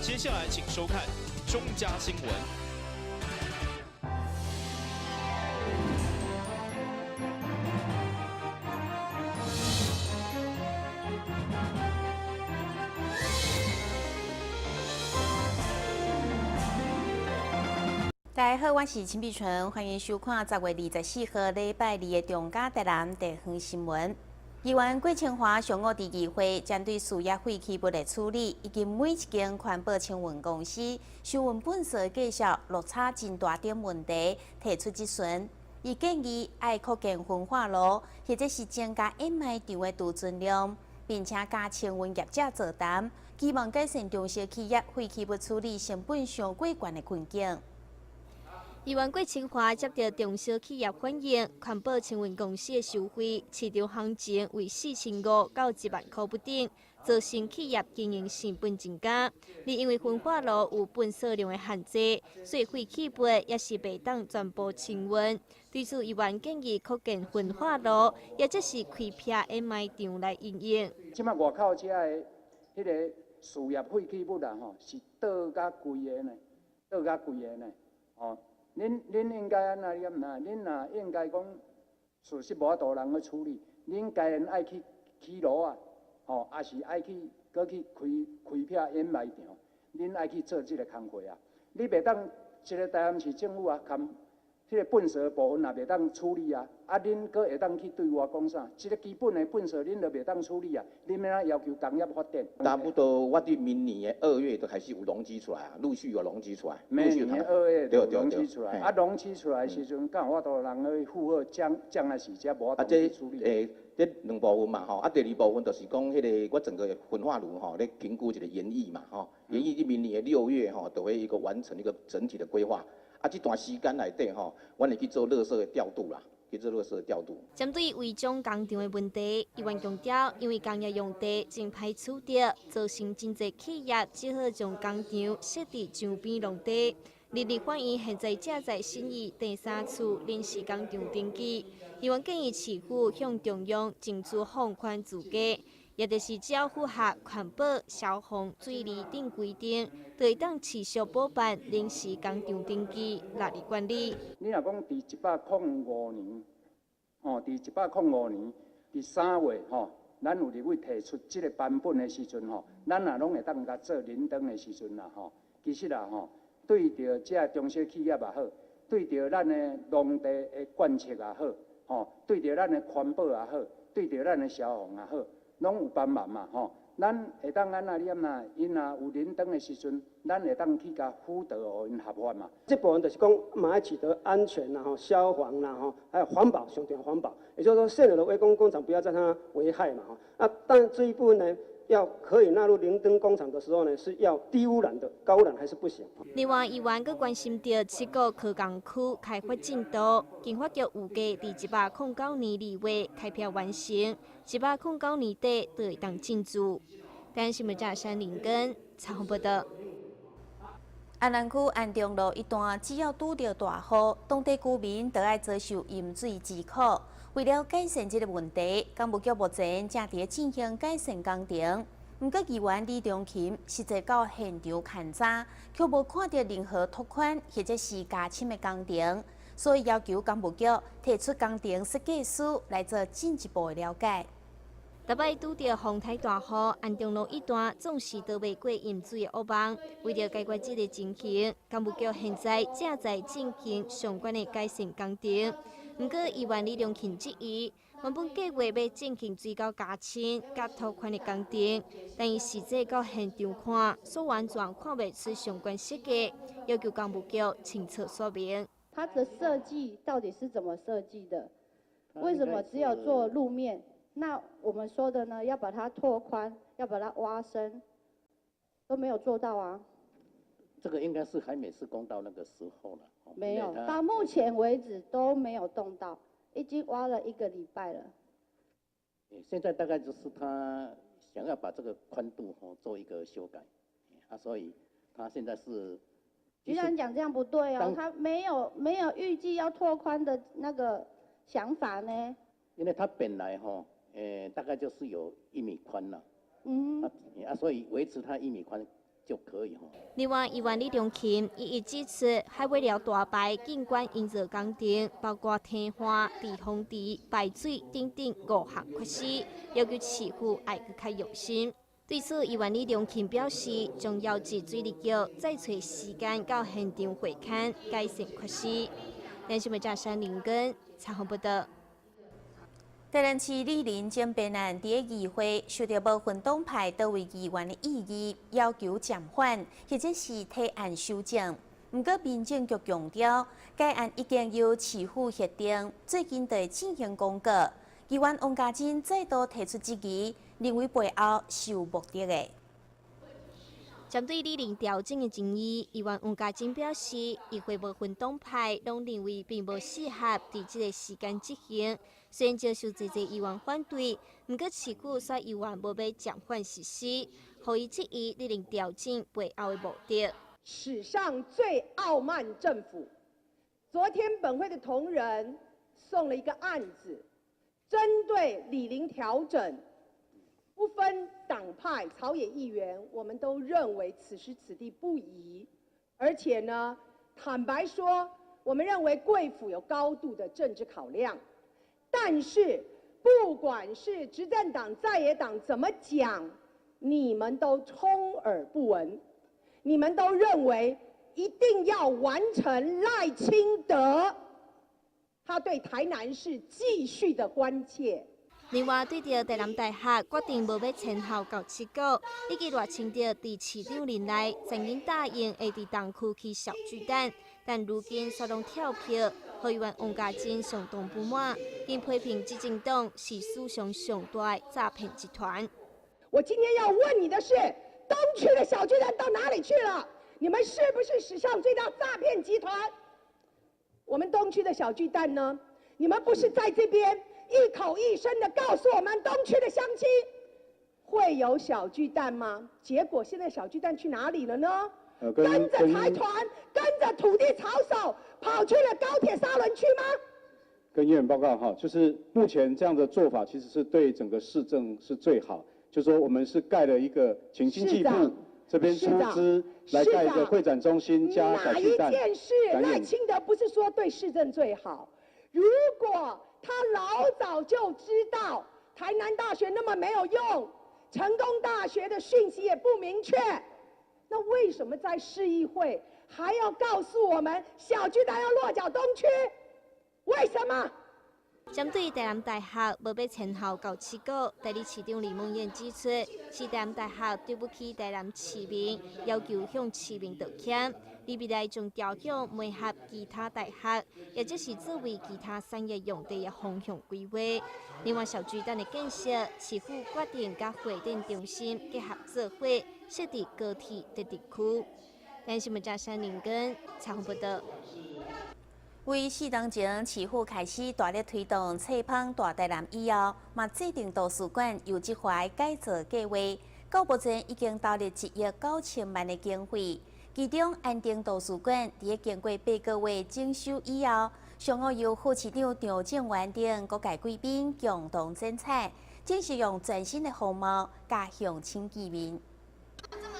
接下來請收看中嘉新聞。大家好，我是陳碧純，歡迎收看10月24號禮拜二的中嘉台南地方新聞。議員郭清華上午佇議會，針對事業廢棄物的處理，以及每一間環保清運公司收運糞埽的價數落差真大等問題，提出質詢。伊建議愛擴建焚化爐，或者是增加掩埋場的貯存量，並且加清運業者座談，希望改善中小企業廢棄物處理成本傷過懸的困境。議員郭清華接著中小企業反映，環保清運公司的收費市場行情為4500到1萬箍不等，造成企業經營成本增加。而因為焚化爐有糞埽量的限制，所以廢棄物也是袂當全部清運。對此，議員建議擴建焚化爐，也就是開闢掩埋場來營運。這擺外口遮的彼个事業廢棄物啊，吼，是倒甲規个呢，倒甲規个呢，吼。恁應該按怎你敢毋知？恁若應該講，事實無法度人去處理，恁家己愛去起爐啊，吼，抑是愛去閣去開開闢掩埋場，恁愛去做這个工課啊。你袂當一个台南市政府啊，含彼个糞埽部分也袂當處理啊，啊，恁閣會當去對外講啥？這个基本的糞埽恁都袂當處理啊，恁欲按怎要求工業發展？差不多，我佇明年的2月就開始有容積出來啊，陸續有容積出來。明年2月就容積出來，啊，容積出來的時陣，敢有法度人去負荷將將來是才無法度去處理。這兩部分嘛吼，啊，第二部分就是講彼个我整個焚化爐吼，咧評估一個研議嘛吼，研議佇明年的6月吼，就會一個完成一個整體的規劃。啊，這段時間內底吼，阮會去做垃圾的調度啦，去做垃圾的調度。針對違章工廠的問題，議員強調，因為工業用地真歹取得，造成真濟企業只好將工廠設佇周邊農地。立法院現在正在審議第三次臨時工廠登記，議員建議市府向中央爭取放寬資格，也就是只要符合環保、消防、水利等規定，就會當持續補辦臨時工廠登記，納入管理。你若講佇105年，吼，佇105年佇3月吼，咱有立委提出這个版本的時陣吼，咱也攏會當共做連登的時陣啦吼。其實啦吼，對著這中小企業也好，對著咱的農地的貫徹也好，吼，對著咱的環保也好，對著咱的消防也好，攏有幫忙嘛吼。咱會當按怎你按怎，𪜶若有連登的時陣，咱會當去共輔導，予𪜶合法嘛。這部分就是講，嘛愛取得安全啦、吼消防啦、吼還有環保，上重要環保。也就是說，現有的危工工廠不要再它危害嘛，吼。啊，但這一部分呢，要可以納入連登工廠的時候呢，是要低污染的，高污染還是不行。另外，議員閣關心著七股科工區開發進度，經發局預計佇109年2月開闢完成，109年底就會當進駐。台灣新聞記者林根採訪報道。安南區安中路一段，只要拄著大雨，當地居民都愛遭受淹水之苦。為了改善這个問題，工務局目前正佇進行改善工程。毋過，議員李中琴實際到現場勘查，卻無看著任何拓寬或者是加深的工程，所以要求工務局提出工程設計師來做進一步的了解。逐擺拄著風台大雨，安中路一段總是逃袂過淹水的噩夢。為著解決這个情形，工務局現在正在進行相關的改善工程。毋過，議員李良慶質疑，原本計劃欲進行水溝加深、佮拓寬的工程，但伊實際到現場看，所完全看袂出相關設計，要求工務局清楚說明。它的設計到底是怎麼設計的？為什麼只有做路面？那我們說的呢？要把它拓寬，要把它挖深，都沒有做到啊。這個應該是還沒施工到那個時候了。沒有，到目前為止都沒有動到，已經挖了一個禮拜了。現在大概就是他想要把這個寬度吼做一個修改，啊，所以他現在是。局長講這樣不對哦，他沒有預計要拓寬的那個想法呢。因為他本來吼，大概就是有1米寬啦。啊，所以維持它1米寬。就可以吼。另外，議員李中琴伊指出，海尾寮大排景觀營造工程，包括天花、避風池、排水等等五項缺失，要求市府愛閣較用心。對此，議員李中琴表示，將邀集水利局再揣時間到現場會勘，改善缺失。電視媒體山林根採訪報導。台南市里林爭辯案佇議會受著無分黨派多位議員的異議，要求暫緩或者是提案修正。毋過民政局強調，該案已經由市府核定，最近就會進行公告。議員王家珍再度提出質疑，認為背後是有目的的。針對里林調整的爭議，議員王家珍表示，議會無分黨派，攏認為並無適合佇這个時間執行。雖然遭受濟濟議員反對，毋過市府煞猶原無欲暫緩實施，予伊質疑里林調整背後的目的。史上最傲慢政府，昨天本會的同仁送了一個案子，針對里林調整，不分黨派、朝野議員，我們都認為此時此地不宜。而且呢，坦白說，我們認為貴府有高度的政治考量。但是，不管是執政黨、在野黨怎麼講，你們都充耳不聞，你們都認為一定要完成賴清德他對台南市繼續的關切。另外，對著台南大學決定無欲遷校到七股，以及賴清德佇市長任內曾經答應會佇東區起小巨蛋，但如今煞攏跳票，予議員王家珍相當不滿，並批評執政黨是史上上大的詐騙集團。我今天要問你的是，東區的小巨蛋到哪裡去了？你們是不是史上最大詐騙集團？我們東區的小巨蛋呢？你們不是在這邊一口一聲的告訴我們東區的鄉親會有小巨蛋嗎？結果現在小巨蛋去哪裡了呢？跟着財團，跟着土地炒手跑去了高鐵沙崙區嗎？跟議員報告哈，就是目前這樣的做法其實是對整個市政是最好。就是說我們是蓋了一個，請經濟部這邊出資來蓋一個會展中心加小巨蛋。哪一件事賴清德不是說對市政最好？如果他老早就知道台南大學那麼沒有用，成功大學的訊息也不明確，那為什麼在市議會還要告訴我們小巨蛋要落腳東區？為什麼？針對台南大學無欲遷校到七股，代理市長李孟諺指出，是台南大學對不起台南市民，要求向市民道歉。而未來將朝向媒合其他大學，也就是作為其他產業用地的方向規劃。另外，小巨蛋的建設，市府決定佮會展中心結合做伙，設佇高鐵特定區。電視媒體山林根採訪報導。為4年前，市府開始大力推動冊芳大台南以後，嘛制定圖書館優質化改造計劃，到目前已經投入1億9千萬的經費。其中，安定圖書館佇經過8個月整修以後，上午由副市長張正元等各界貴賓共同剪彩，正式用全新的風貌佮鄉親見面。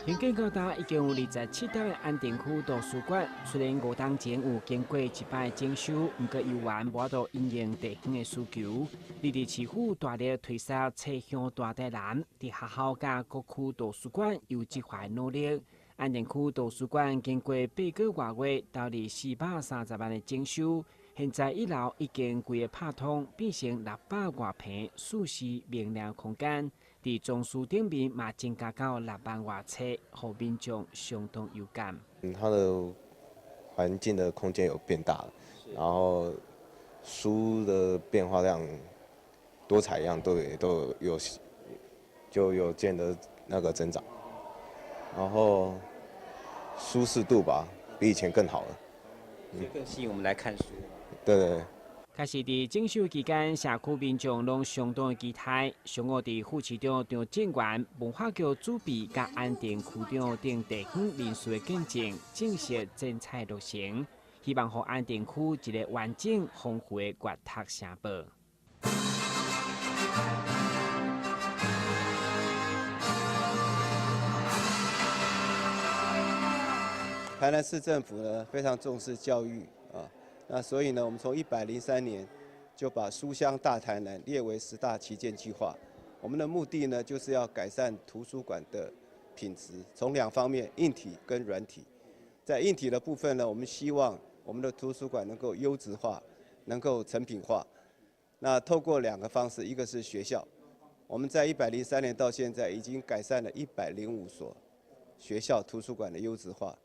興建到今已經有27棟的安定區圖書館，雖然5冬前有經過一擺整修，毋過猶原無法度因應地方的需求。而佇市府大力推捒冊鄉大台南，佇學校佮各區圖書館優質化的努力。安定區圖書館經過8個外月，投入430萬的整修，現在一樓已經規个拍通，變成600外坪舒適明亮空間。佇藏書頂面嘛增加到6萬外冊，予民眾相當有感。它的環境的空間有變大了，然後書的變化量、多彩樣都也都有，就有見得那個增長，然後舒適度吧，比以前更好了。更吸引我們來看書。對對對。確實，佇整修期間，社區民眾攏相當的期待。上午佇副市長張正元、文化局主秘佮安定區長等地方人士的見證，正式剪彩落成，希望予安定區一个完整豐富的閱讀城堡。台南市政府呢非常重視教育啊，那所以呢，我們從103年就把書香大台南列為10大旗艦計劃。我們的目的呢，就是要改善圖書館的品質，從兩方面，硬體跟軟體。在硬體的部分呢，我們希望我們的圖書館能夠優質化，能夠誠品化。那透過兩個方式，一個是學校，我們在103年到現在已經改善了105所學校圖書館的優質化。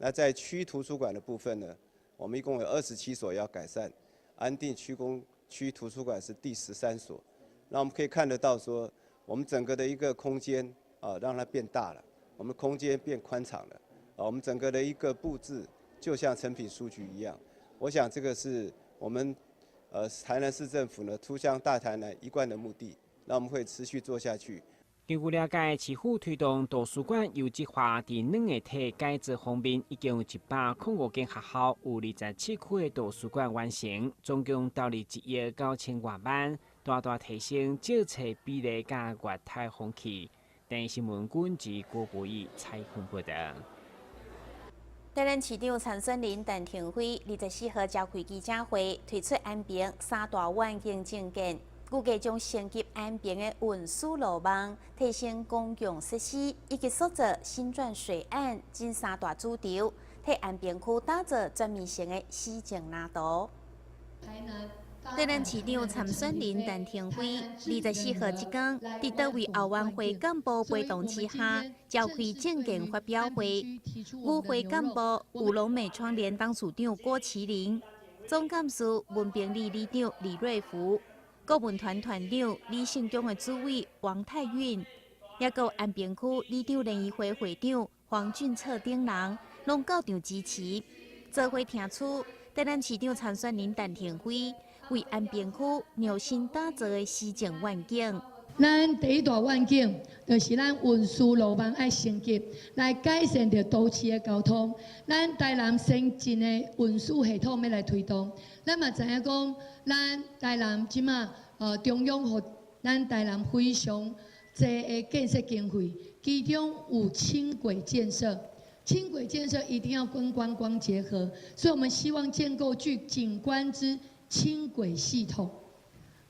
那在區圖書館的部分呢，我們一共有27所要改善，安定區公區圖書館是第13所。那我們可以看得到說，我們整個的一個空間啊，讓它變大了，我們空間變寬敞了，啊，我們整個的一個佈置就像誠品書局一樣。我想這個是我們台南市政府呢，書香大台南一貫的目的，那我們會持續做下去。根據了解，市府推動圖書館優質化，佇軟硬體改造方面，已經有105間學校，有27區的圖書館完成，總共投入1億9千外萬，大大提升借冊比例佮閱讀風氣。電視新聞軍及郭博義採訪報道。台南市長參選人陳亭妃24號召開記者會，提出安平三大願景政見，預計將升級安平的運輸路網，提升公共設施，以及塑造新轉水岸，這三大主軸，替安平區打造全面性的市政藍圖。台南市長參選人陳亭妃24號這工，佇多位後援會幹部陪同之下，召開政見發表會。與會幹部有龍美窗簾董事長郭麒麟、總幹事文平里里長李瑞福、顧問團團長李勝忠的主委王泰運，抑閣有安平區里長聯誼會會長黃俊策等人，攏到場支持。做伙聽取台南市長參選人陳亭妃為安平區量身打造的施政願景。咱第一大願景就是咱運輸路網愛升級，來改善著都市的交通。咱台南先進的運輸系統欲來推動。咱嘛知影講，咱台南這馬中央予咱台南非常濟的建設經費，其中有輕軌建設。輕軌建設一定要跟觀光結合，所以我們希望建構具景觀之輕軌系統，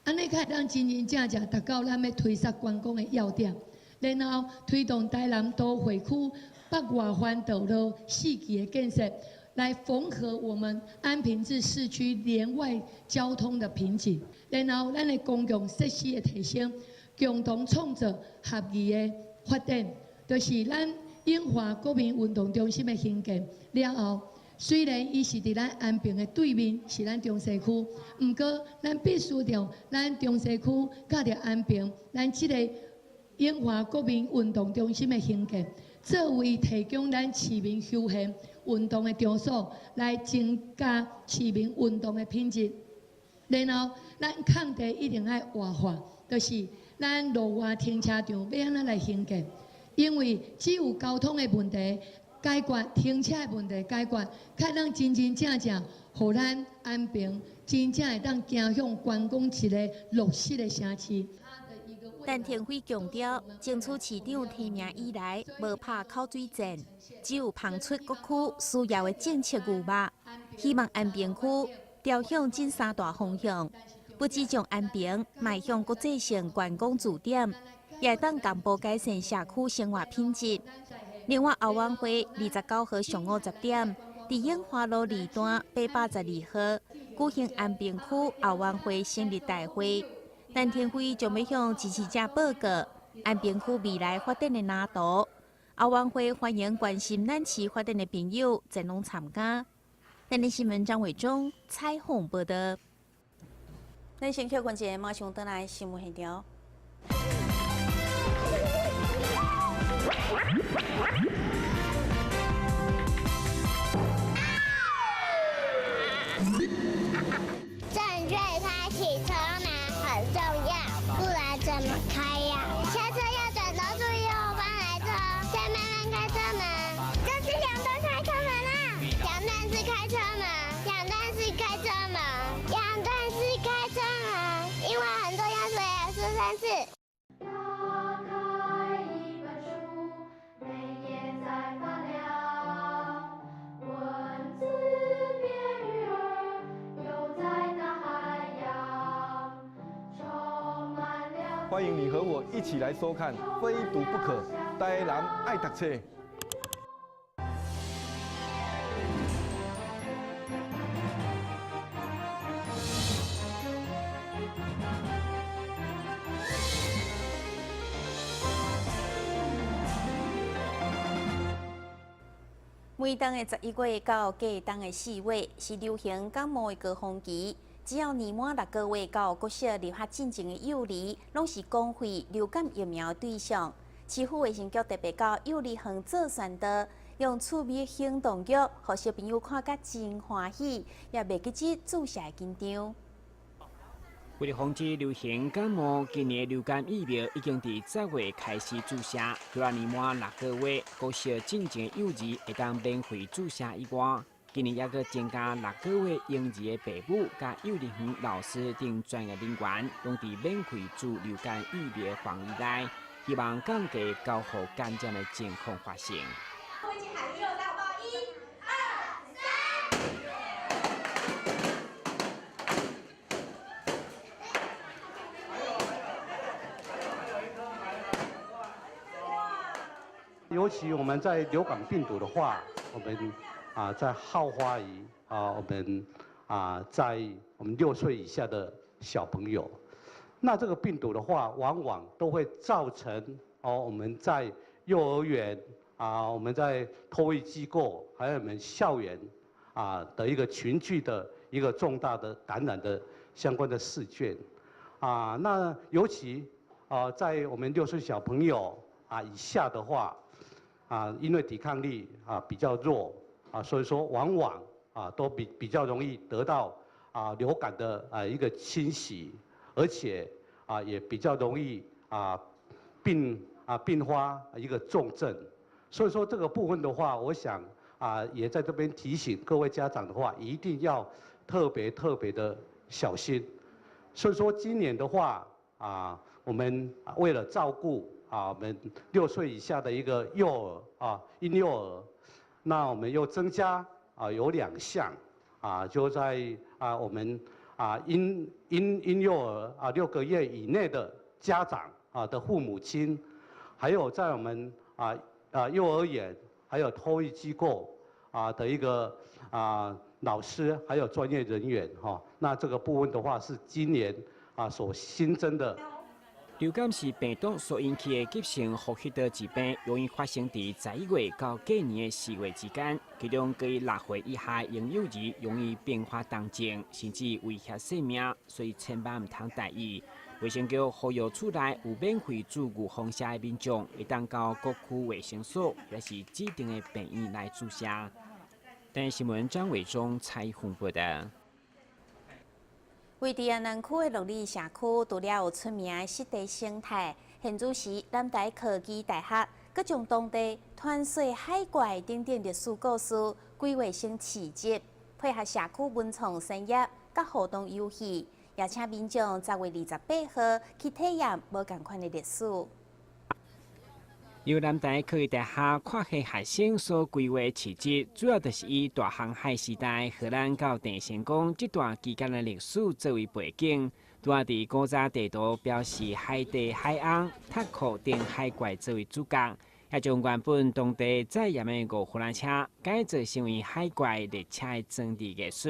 按呢較會當真真正正達到咱欲推捒觀光的要點，然後推動台南都會區北外環道路四期的建設，來縫合我們安平至市區連外交通的瓶頸，然後咱的公共設施的提升，共同創造合宜的發展，就是咱永華國民運動中心的興建了後。雖然伊是佇咱安平的對面，是咱中西區，毋過咱必須著咱中西區佮著安平，咱這個永華國民運動中心的興建，作為提供咱市民休閒運動的場所，來增加市民運動的品質。然後，咱空地一定愛活化，就是咱路外停車場欲按怎來興建？因為只有交通的問題解決，停車的問題解決，才當真真正正，予咱安平真正會當走向觀光一个綠色的城市。陳亭妃強調，爭取市長提名以來，無拍口水戰，只有拋出各區需要的政策牛肉，希望安平區朝向這三大方向，不只將安平邁向國際性觀光駐點，也會當同步改善社區生活品質。另外，後援會29號上午10點，佇永華路2段812號舉行安平區後援會成立大會。陳亭妃將欲向支持者報告安平區未來發展的藍圖。後援會歡迎關心咱市發展的朋友前往參加。電視新聞張偉忠採訪報道。咱先歇睏一下，馬上轉來新聞現場。正確開啟車門很重要，不然怎麼開呀？下車要轉頭注意後方來車，再慢慢開車門。這是兩段開車門啦，兩段式開車門，兩段式開車門，兩段式開車門。因為很多用水的蔬菜欢迎你和我一起来收看《非读不可》，台南爱读册。每冬的11月到过冬的4月是流行感冒的高峰期，只要年满6个月到国小入学进前的幼儿，攏是公费流感疫苗的对象。市府卫生局特别到幼儿园做宣导，用趣味行动剧，予小朋友看甲真欢喜，也袂记这注射的紧张。为了防止流行感冒，今年流感疫苗已经伫10月开始注射。除了年满6个月、国小进前的幼儿会当免费注射以外，今年犹阁增加6个月婴儿的爸母、佮幼儿园老师等专业人员，拢伫免费注流感疫苗范围内，希望降低交互感染的情况发生。尤其我们在流感病毒的话，我们在好发于我们在我们6岁以下的小朋友，那这个病毒的话，往往都会造成我们在幼儿园我们在托育机构，还有我们校园的一个群聚的一个重大的感染的相关的事件那尤其在我们6岁小朋友以下的话。因为抵抗力比较弱所以说往往都比较容易得到流感的一个侵袭，而且也比较容易并发一个重症，所以说这个部分的话，我想也在这边提醒各位家长的话，一定要特别特别的小心。所以说今年的话我们为了照顾我们6岁以下的一个幼儿婴幼儿，那我们又增加有2项就在我们婴幼儿6个月以内的家长的父母亲，还有在我们幼儿园还有托育机构的一个老师还有专业人员哈，那这个部分的话是今年所新增的。流感是病毒所引起的急性呼吸道疾病，容易发生伫11月到隔年的4月之间。其中，介6岁以下婴幼儿容易并发重症，甚至威胁性命，所以千万毋通大意。卫生局呼吁厝内有免费注预防射的民众，会当到各区卫生所或是指定的病院来注射。台新闻张伟忠采访报道。位伫安南区的鹿里社区，除了有出名的湿地生态，现如时南台科技大学，阁将当地传说海怪等等历史故事规划成市集，配合社区文创产业佮互动游戏，也请民众10月28号去体验无仝款的历史。由南台科技大学跨系学生所规划市集，主要就是以大航海时代荷兰到郑成功这段期间的历史作为背景，拄仔伫古早地图标示海底、海翁、塔壳等海怪作为主角，也将原本当地载盐的五胡车改造成为海怪列车的装置艺术，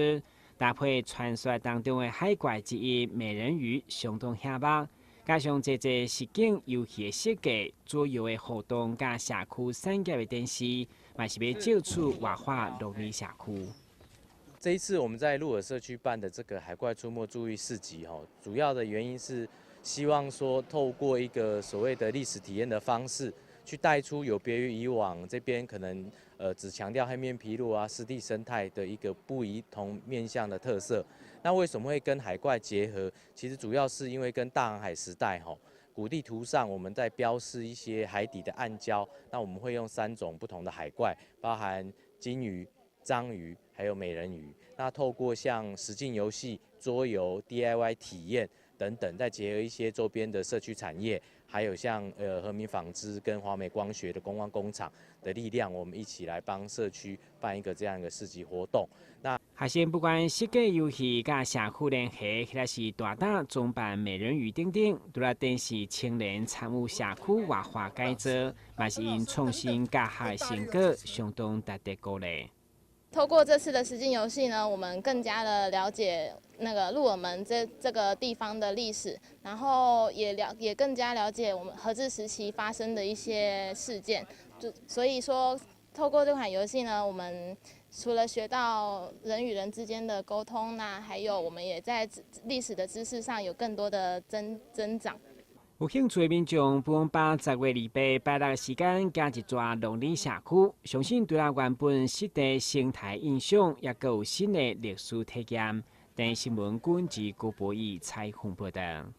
搭配传说当中的海怪之一美人鱼，相当醒目。加上这个实景游戏的设计、左右的互动，佮社区产业的展示，嘛是欲借此活化鹿里社区。这一次我们在鹿耳社区办的这个海怪出没注意市集，主要的原因是希望说透过一个所谓的历史体验的方式，去带出有别于以往这边可能只强调黑面琵鹭啊、湿地生态的一个不一同面向的特色。那为什么会跟海怪结合？其实主要是因为跟大航海时代古地图上我们在标示一些海底的暗礁，那我们会用3种不同的海怪，包含金鱼、章鱼还有美人鱼。那透过像实境游戏、桌游、DIY 体验等等，再结合一些周边的社区产业，还有像和民纺织跟华美光学的观光工厂的力量，我们一起来帮社区办一个这样一个市集活动。那學生不管設計遊戲、佮社區聯繫，或者是大膽裝扮美人魚等等，除了展示青年參與社區活化改造，嘛是𪜶創新教學成果，相當值得鼓勵。透過這次的實境遊戲呢，我們更加的了解那個鹿耳門這個地方的歷史，然後也更加了解我們荷治時期發生的一些事件。就所以說，透過這款遊戲呢，我們除了學到人與人之間的溝通，那還有我們也在歷史的知識上有更多的增長。有興趣的民眾，不妨把10月28拜六的時間，行一逝龍里社區，相信對咱原本濕地生態印象，也閣有新的歷史體驗。電視新聞軍及郭博義採訪報道。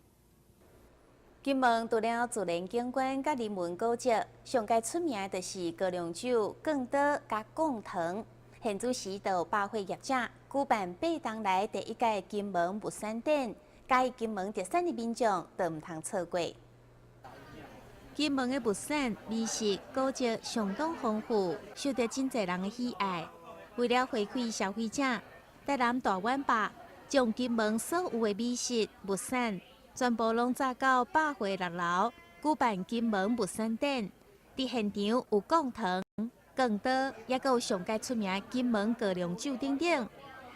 金門除了自然景觀佮人文古蹟，上蓋出名的就是高粱酒、貢刀佮貢糖。現主時就有百貨業者舉辦8冬來第一屆金門物產展。佮意金門特產的民眾都毋通錯過。金門的物產、美食、古蹟相當豐富，受到真濟人的喜愛。為了回饋消費者，台南大碗百將金門所有的美食、物產全部攏載到百貨六樓，舉辦金門物產展。佇現場有貢糖、貢刀，抑閣有上蓋出名金門高粱酒等等。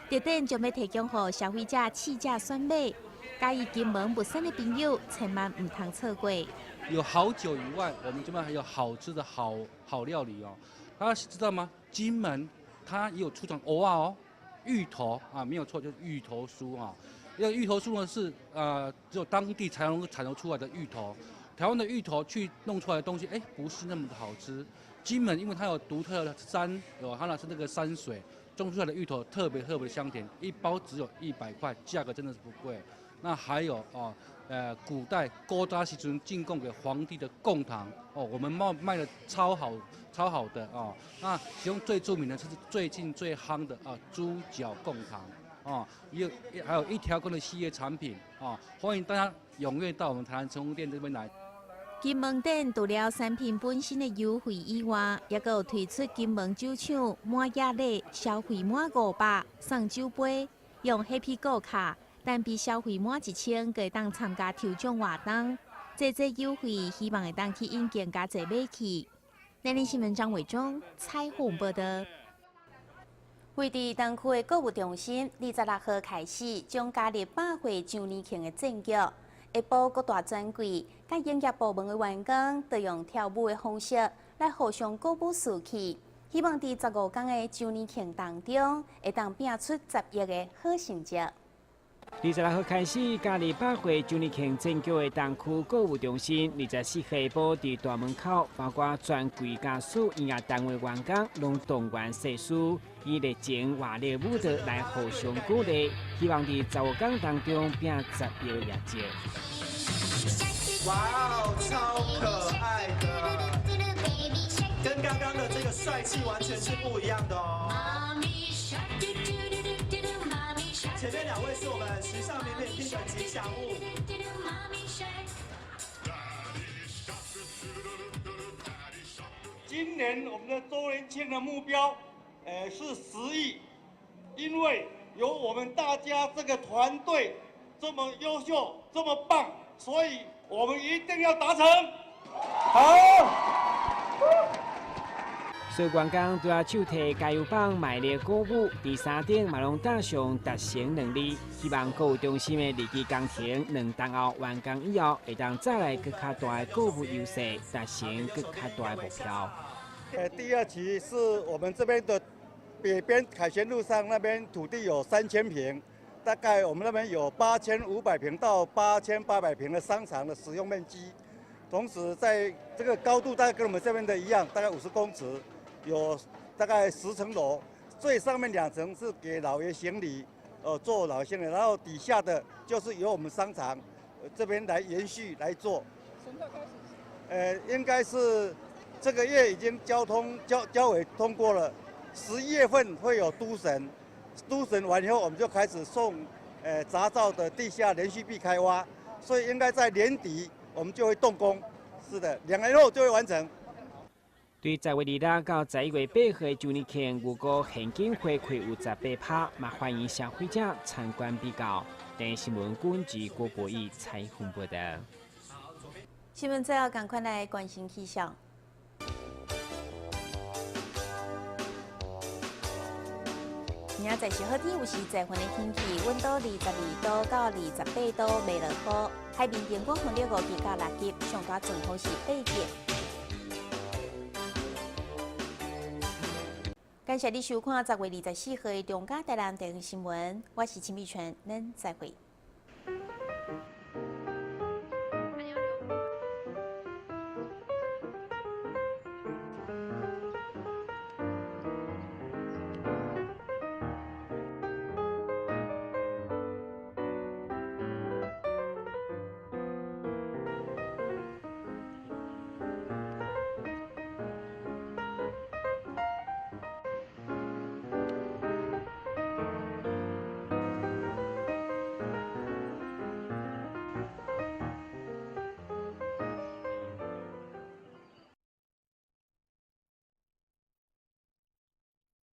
特展將欲提供予消費者試食選買。佮意金門物產的朋友，千萬毋通錯過。有好酒以外，我們這邊還有好吃的好好料理哦。大家知道嗎？金門它也有出產芋仔哦，芋頭啊，沒有錯，就是芋頭酥啊。因為芋頭酥呢是只有當地才能夠產生出來的芋頭。台灣的芋頭去弄出來的東西，哎，不是那麼的好吃。金門因為它有獨特的山，有它那是那個山水，種出來的芋頭特別特別香甜，一包只有100塊，價格真的是不貴。那還有哦，古代古早時陣進貢給皇帝的貢糖哦，我們賣的超好超好的哦。那其中最著名的就是最近最夯的啊，豬腳貢糖哦，也有還有一條龍的系列產品啊，歡迎大家踴躍到我們台南成功店這邊來。金門店除了產品本身的優惠以外，也閣有推出金門酒廠滿額禮，消費滿500送酒杯，用 Happy Go 卡。單筆消費滿1000，就會當參加抽獎活動。這這優惠，希望會當吸引更加濟買客。內新聞張偉忠採訪報道。位佇東區的購物中心，26號開始將加入百貨週年慶的戰局。下晡各大專櫃佮營業部門的員工，都用跳舞的方式來互相鼓舞士氣，希望佇15天的週年慶當中，會當拼出10億的好成績。26號開始加入百貨週年慶戰局的東區購物中心，24號下晡佇大門口，包括專櫃佮所有營業單位員工，攏動員誓師，以熱情活力舞蹈來互相鼓勵，希望佇15天當中拼10億業績。哇哦，超可愛的，跟剛剛的這個帥氣完全是不一樣的哦。前面兩位是我們時尚名品 Pink 吉祥物。今年我們的週年慶的目標，是10億，因為有我們大家這個團隊這麼優秀，這麼棒，所以我們一定要達成。好。所有員工除了手提加油棒賣力鼓舞，佇衫頂嘛攏打上達成兩字，希望購物中心的二期工程2冬後完工以後，會當再來閣較大的購物優勢，達成閣較大的目標。第二期是我們這邊的北邊凱旋路上那邊土地有3000坪，大概我們那邊有8500坪到8800坪的商場的使用面積，同時在這個高度大概跟我們這邊的一樣，大概50公尺。有大概10層樓，最上面2層是給老爺行禮，做老爺行禮，然後底下的就是由我們商場這邊來延續來做。什麼時候開始？應該是這個月已經交通交交委通過了，11月份會有都審，都審完以後我們就開始送，雜造的地下連續壁開挖，所以應該在年底我們就會動工。是的，2年後就會完成。對10月26到11月8號的周年慶，預估現金回饋有18%，嘛歡迎消費者參觀比較。電視新聞軍記郭博義採訪報道。新聞最後，趕快來關心氣象。明仔載是好天，有時濟雲的天氣，溫度22度到28度，袂落雨。海面平均風力5級到6級，上大陣風是8級。感謝你收看10月24號的中嘉台南地方新聞，我是陳美泉，咱再會。